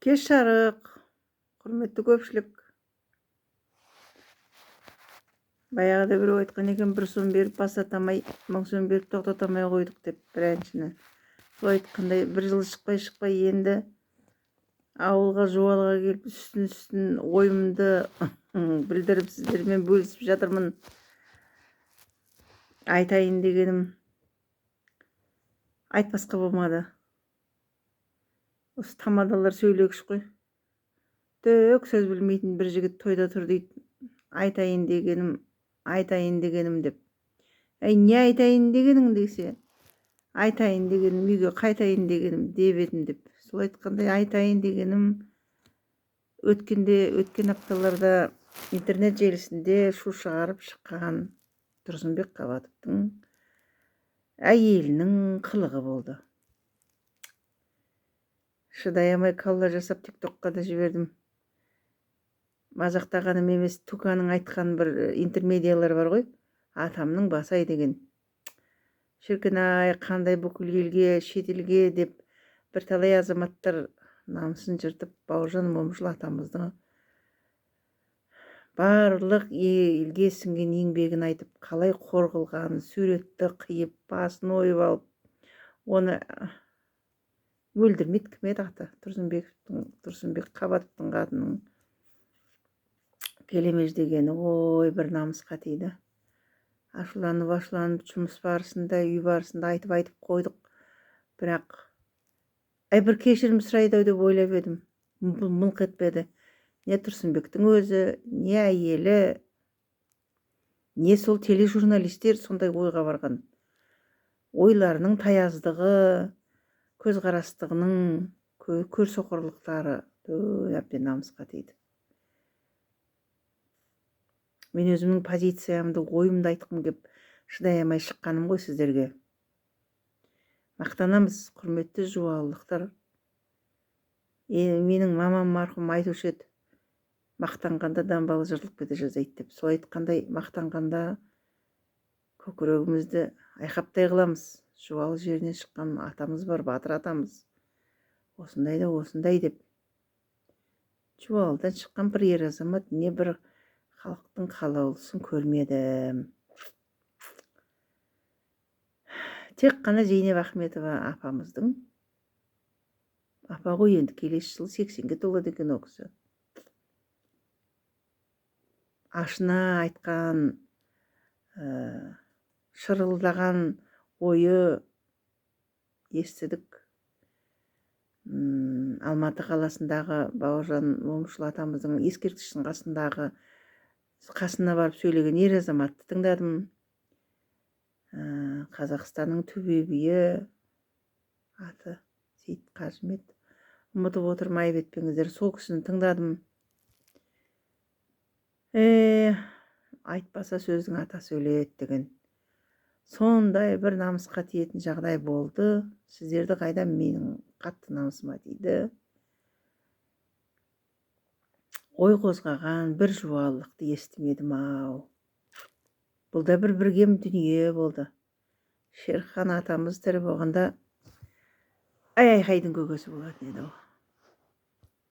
Кеш жарық, құрметті көпшілік. Баяғыда біреу айтқан екен, бір сом беріп бастатамай, мың сом беріп тоқтата алмай қойдық деп бір әншіні. Сол айтқандай, бір жыл шықпай енді ауылға, Жуалыға келіп үстін ойымды білдіріп, сіздермен бөлісіп жатырмын. Айтайын дегенім айтпасқа болмады. Осы тамадалар сөйлегіш қой. Түк сөз білмейтін бір жігіт тойда тұр дейді. Айтайын дегенім, айтайын дегенім деп. Әй, не айтайын дегенің десе, айтайын дегенім, үйге қайтайын дегенім деп едім деп. Сол айтқандай, айтайын дегенім, өткен апталарда интернет желісінде шу шығарып шыққан Тұрсынбек Қабатовтың әйелінің қылығы болды. Шыдай алмай коллаж жасап тиктокқа да жібердім. Мазақтағаным емес, Туканың айтқан бір интермедиялар бар ғой, атамның басы ай деген. Шіркін-ай, қандай бүкіл елге, шетелге деп бірталай азаматтар намысын жыртып, Бауыржан Момышұлы атамыздың барлық елге сіңген еңбегін айтып, қалай қор қылғанын, суретті қиып, басын ойып алып, оны өлдірмейді. Кім еді аты? Тұрсынбек Қабатовтың қатынының келемеждегені, ой, бір намысқа тиді. Ашуланып жұмыс барысында, үй барысында айтып қойдық. Бірақ әй, бір кешірім сұрайды ау деп ойлап едім. Бұл мыңқ етпеді. Не Тұрсынбектің өзі, не әйелі, не сол тележурналистер сондай ойға барған. Ойларының таяздығы, көзқарастығының көрсоқырлықтары әбден намысқа тиді. Мен өзімнің позициямды, ойымды айтқым кеп, шыдай алмай шыққаным ғой сіздерге. Мақтанамыз, құрметті жуалылықтар. Менің мамам марқұм айтушы еді, мақтанғанда дамбалы жыртылып кете жаздайды деп. Сол айтқандай, мақтанғанда көкірегімізді айқаптай қыламыз. Жуалы жерінен шыққан атамыз бар, батыр атамыз. Осындай да осындай деп. Жуалыдан шыққан бір ер азамат не бір халықтың қалаулысын көрмедім. Тек қана Зейнеп Ахметова апамыздың, апа ғой енді, келесі жылы 80-ге толады екен ол кісі. Ашына айтқан, шырылдаған ойы естідік. Алматы қаласындағы Бауыржан Момышұлы атамыздың ескерткішінің қасына барып сөйлеген ер азаматты тыңдадым. Қазақстанның төбе биі аты Сейіт Қажымет, ұмытып отырмын, айып етпеңіздер, сол кісіні тыңдадым. Айтпаса сөздің атасы өледі деген. Сондай бір намысқа тиетін жағдай болды. Сіздерді қайда, менің қатты намысыма тиді. Ой қозғаған бір жуалылықты естімедім ау. Бұл да бір біргем дүние болды. Шерхан атамыз тірі болғанда ай айқайдың көкесі болатын еді ау.